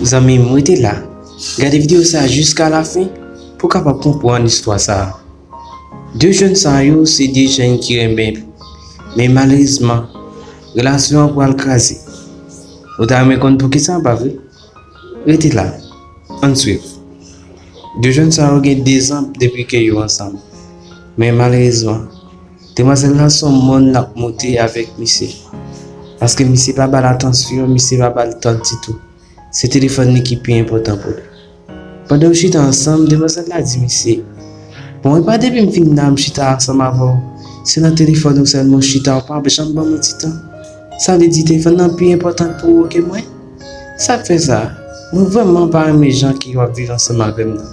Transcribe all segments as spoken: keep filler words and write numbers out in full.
Zanmi m, rete la. Gade videyo sa a jiska lafen pou w kapab konprann istwa sa a. De jèn sa yo se de jèn ki renmen, men malerezman, relasyon an pral kraze. Ou ta renmen konn poukisa, pa vre? Rete la, ann swiv. De jèn sa yo gen dezan depi ke yo ansanm. Men malerezman, demwazèl la se yon mòn l ap monte avèk misye. Paske misye pa ba l atansyon, misye pa ba l tan ditou. Se telefòn li ki pi enpòtan pou li. Pandan yo chita ansanm, demwazèl la di misye, "Bon, e pa depi m fin la m chita ansanm avè w, se nan telefòn ou sèlman w chita, ou pa janm ban m yon ti tan. Sa vle di telefòn nan pi enpòtan pou ou ke mwen? Sa k fè sa? Mwen vrèman pa renmen jan ke w ap viv ansanm avè m nan."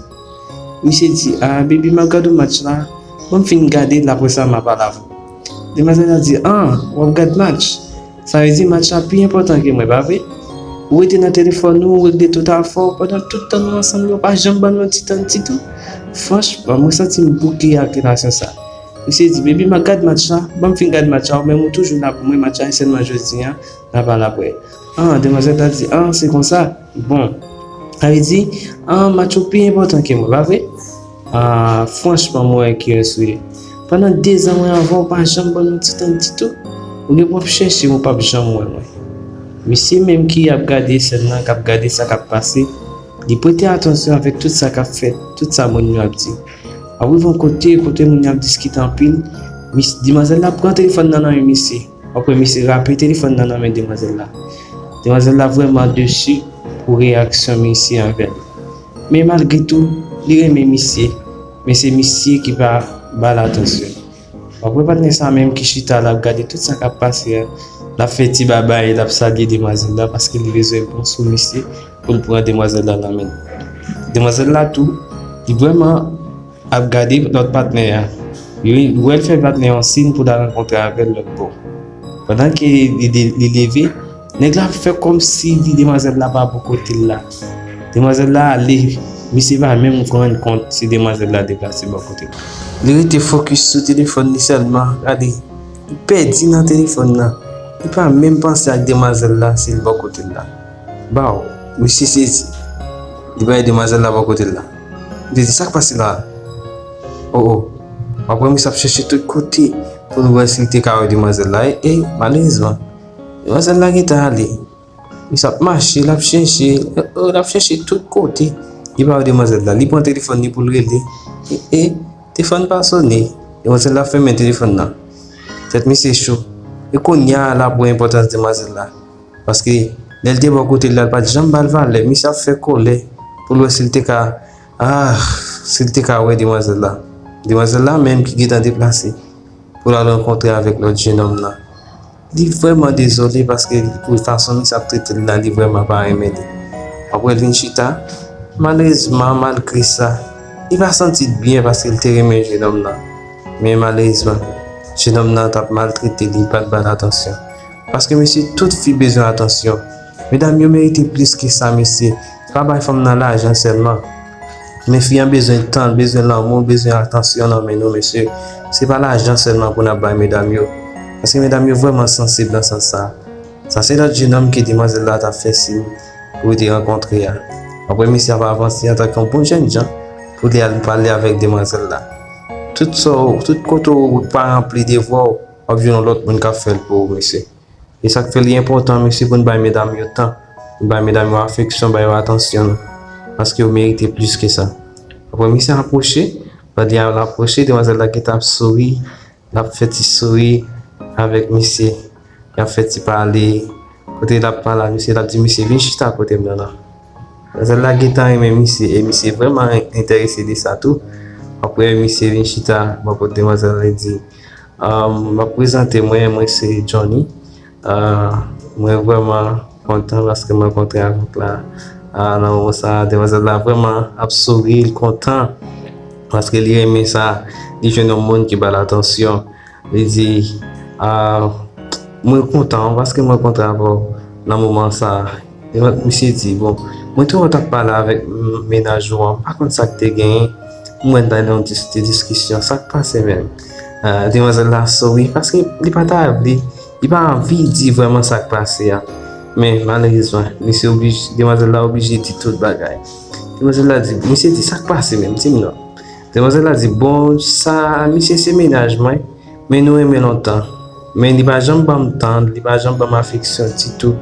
Misye di, "A, baby, m ap gade yon match la, ban m fin gade l, apre sa m ap pale avè w." Demwazèl la di, "An, w ap gade match? Sa vle di match la pi enpòtan ke mwen, pa vre? Ou rete nan telefòn ou, ou regle tout afè w pandan tout tan nou ansanm yo, ou pa janm ban m yon ti tan ditou. Franchman, mwen santi m bouke ak relasyon sa." Misye di, "Baby, m ap gade match la, ban m fin gade match la, ou menm ou toujou la pou mwen, match la e sèlman jodi a, n a pale apre." An, demwazèl la di, "An, se konsa? Bon, sa vle di, an, match ou pi enpòtan ke mwen, pa vre? Ah, franchman, mwen wè ki res ou ye. Pandan dezan mwen avè w, ou pa janm ban m yon ti tan ditou. Ou gen pou w ap chèche m, ou p ap janm wè mwen." Misye menm ki ap gade sèn nan, k ap gade sa k ap pase, li prete atansyon avèk tout sa k ap fèt, tout sa moun yo ap di. Ap rive yon kote, kote moun yo ap diskite anpil, mis-, demwazèl la pran telefòn nan nan men misye. Apre misye rape telefòn nan nan men demwazèl la. Demwazèl la vrèman desi pou reyaksyon misye anvè li. Men malgre tou, li renmen misye, men se misye ki pa ba l atansyon. Apre patnè sa menm ki chita, l ap gade tout sa k ap pase a, l ap fè ti babay, l ap salye demwazèl la paske li bezwen bon sou misye pou l pran demwazèl la nan men l. Demwazèl la tou, li vrèman ap gade lòt patnè a. Li wè l fè patnè a yon siy pou l al rankontre avè l lòt bò. Pandan ke li, li, li leve, nèg la fè kòmsi li demwazèl la pa bò kote l la. Demwazèl la ale, misye pa menm rann kont si demwazèl la deplase bò kote l. Li rete fokis sou telefòn li sèlman, gade, li pèdi nan telefòn nan. Li pa menm panse ak demwazèl la si l bò kote l la. Baw, misye sezi. Li pa wè demwazèl la bò kote l la. Li di, "Sa k pase la a?" O, o. Apre misye ap chèche tout kote pou l wè si l te ka wè demwazèl la. E, e, malerezman, demwazèl la gentan ale. Misye ap mache, l ap chèche, e, e, l ap chèche tout kote. Li pa wè demwazèl la. Li pran telefòn li pou l rele. E, e, telefòn pa sone. Demwazèl la fèmen telefòn nan. Tèt misye cho. E kounye a l ap wè enpòtans demwazèl la. Paske lè l te bò kote l la, l pa t janm ba l valè. Misye ap fè kòlè pou l wè si l te ka, ah, si l te ka wè demwazèl la. Demwazèl la menm ki gentan deplase pou l al rankontre avèk lòt jennonm nan. Li vrèman dezole paske pou fason misye ap trete l la, li vrèman pa renmen li. Apre l vin chita, malerezman, malgre sa, li pa santi l byen paske l te renmen jennonm nan. Men malerezman, jennonm nan t ap maltrete li, li pa t ba l atansyon. Paske mesye, tout fi bezwen atansyon. Medam yo merite plis ke sa, mesye. Pa bay fanm nan lajan sèlman. Men fi an bezwen tan, l bezwen lanmou, l bezwen atansyon nan men nou, mesye. Se pa lajan sèlman pou n ap bay medam yo. Paske medam yo vrèman sansib nan sans sa. Sa se lòt jennonm ke demwazèl la t ap fè siy pou l te rankontre a. Apre misye ap avanse antanke yon bon jènjan pou li al pale avèk demwazèl la. Tout sa w, tout kote w pa ranpli devwa w, w ap jwenn yon lòt moun k ap fè l pou ou, mesye. E sa k fè li enpòtan, mesye, pou n bay medam yo tan, pou n bay medam yo afeksyon, bay yo atansyon nou, paske yo merite plis ke sa. Apre misye apwoche, lè l apwoche, demwazèl la gentan ap souri, l ap fè ti souri avèk misye, y ap fè ti pale. Kote l ap pale a misye, l ap di, "Misye, vin chita kote m nan la." Demwazèl la gentan renmen misye, e misye vrèman enterese de sa tou. Apre, misye vin chita bò kote demwazèl la, li di, "Ah, m ap prezante mwen, mwen se Johnny. Ah, mwen vrèman kontan paske m rankontre avèk la, ah, nan moman sa." Demwazèl la vrèman ap souri, l kontan paske li renmen sa, li jwenn yon moun ki ba l atansyon. Li di, "Ah, mwen kontan paske mwen rankontre avè w nan moman sa." E misye di, "Bon, mwen te wè w t ap pale avèk m-, mennaj ou an, m pa konn sa k te genyen. M wè n t nan yon dis-, ti diskisyon, sa k pase menm?" Ah, demwazèl la souri, paske li pa ta vle, li pa anvi di vrèman sa k pase a. Men malerezman, misye oblije, demwazèl la oblije di tout bagay. Demwazèl la di, misye di, "Sa k pase menm? Di m non." Demwazèl la di, "Bon, sa, misye se mennaj mwen, men nou renmen lontan. Men li pa janm ban m tan, li pa janm ban m afeksyon ditou.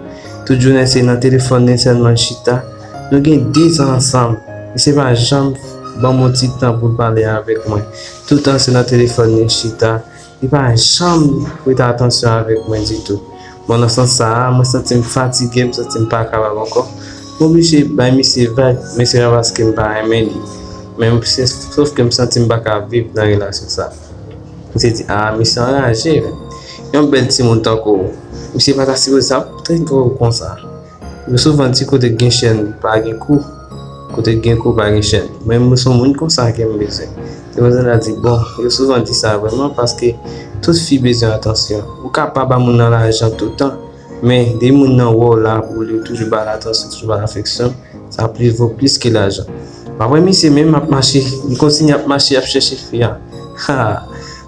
Tout jounen se nan telefòn li sèlman l chita. Nou gen de zan ansanm, misye pa janm ban m yon ti tan pou l pale avèk mwen. Toutan se nan telefòn li chita. Li pa janm prete atansyon avèk mwen ditou. Bon, nan sans sa a, mwen santi m fatige, m santi m pa kapab ankò. M oblije bay misye vag, men se pa paske m pa renmen li. Men se, sof ke m santi m pa ka viv nan relasyon sa." Misye di, "A, misye anraje, men. Yon bèl timoun tankou w, misye pa ta sipoze ap trete w konsa." Yo souvan di, "Kote k gen chèn, pa gen kou. Kote k gen kou, pa gen chèn." Mwen, mwen se yon moun konsa ke m bezwen. Demwazèl la di, "Bon, yo souvan di sa vrèman, paske tout fi bezwen atansyon. Ou ka pa ba moun nan lajan toutan, men depi moun nan wè w la pou li, ou toujou ba l atansyon, toujou ba l afeksyon, sa plis vo plis ke lajan." Apre misye menm ap mache, li kontinye ap mache, ap chèche fi a. Ha!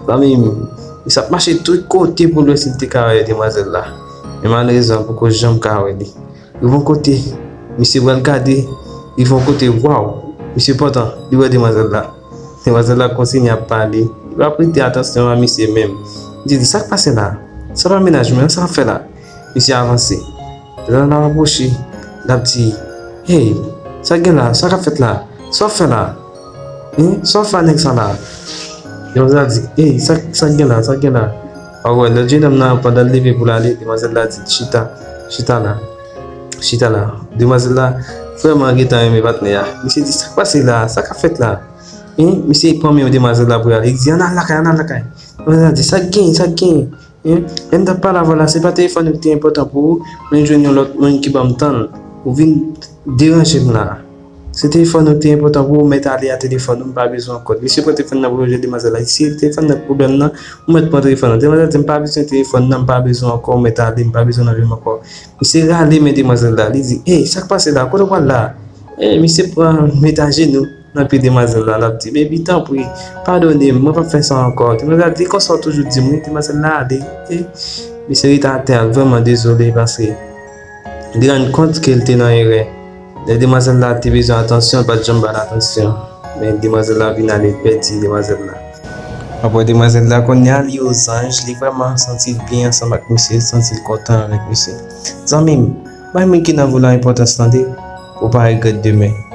Zanmi m, misye ap mache tout kote pou l wè si l te ka wè demwazèl la. Men malerezman, poko janm ka wè li. Rive yon kote, misye pral gade, rive yon kote, waw, misye pantan, li wè demwazèl la. Demwazèl la kontinye ap pale, li pa prete atansyon a misye menm. Li di, "Sa k pase la? Sa pa mennaj mwen, sa k ap fè la?" Misye avanse. Lè l ap apwoche, l ap di, "Hey, sa k gen la? Sa k ap fèt la? Sa w ap fè la? Hein? Sa w ap fè a nèg sa la?" Demwazèl la di, "Hey, sa, sa k gen la? Sa k gen la?" Ou wè, lòt jennonm nan, pandan l leve pou l ale, demwazèl la di, "Chita, chita la, chita la." Demwazèl la vrèman gentan renmen patnè a. Misye di, "Sa k pase la? Sa k ap fèt la?" Hein? Misye pran men demwazèl la pou y ale. Li di, "Ann al lakay, ann al lakay." Demwazèl la di, "Sa k gen, sa k gen?" Hein? Lè m t ap pale avè w la, se pa telefòn ou ki te enpòtan pou ou, men jwenn yon lòt moun ki ban m tan. Ou vin deranje m la. Se telefòn ou te enpòtan pou ou, mèt ale a telefòn ou, m pa bezwen ankò. Misye pran telefòn nan pou l jwenn demwazèl la. Si telefòn nan pwoblèm nan, ou mèt pran telefòn nan. Demwazèl di, "M pa bezwen telefòn nan, m pa bezwen ankò, ou mèt ale, m pa bezwen nan vi m ankò." Misye rale men demwazèl la, li di, "Hey, sa k pase la? Kote w pral la?" Hey, misye pran met ajenou nan pye demwazèl la, l ap di, "Baby, tanpri, padone m, mwen p ap fè sa ankò." Demwazèl la di, "Konsa w toujou di m wi." Demwazèl la ale, e misye rete atè a, l vrèman dezole paske li rann kont ke l te nan erè. Lè demwazèl la te bezwen atansyon, l pa t janm ba l atansyon. Men demwazèl la vin ale pèdi demwazèl la. Apre demwazèl la, kounye a, li ozanj, li vrèman santi l byen ansanm ak misye, li santi l kontan avèk misye. Zanmi m, bay moun ki nan vi w la enpòtans tande, pou w pa regrèt demen.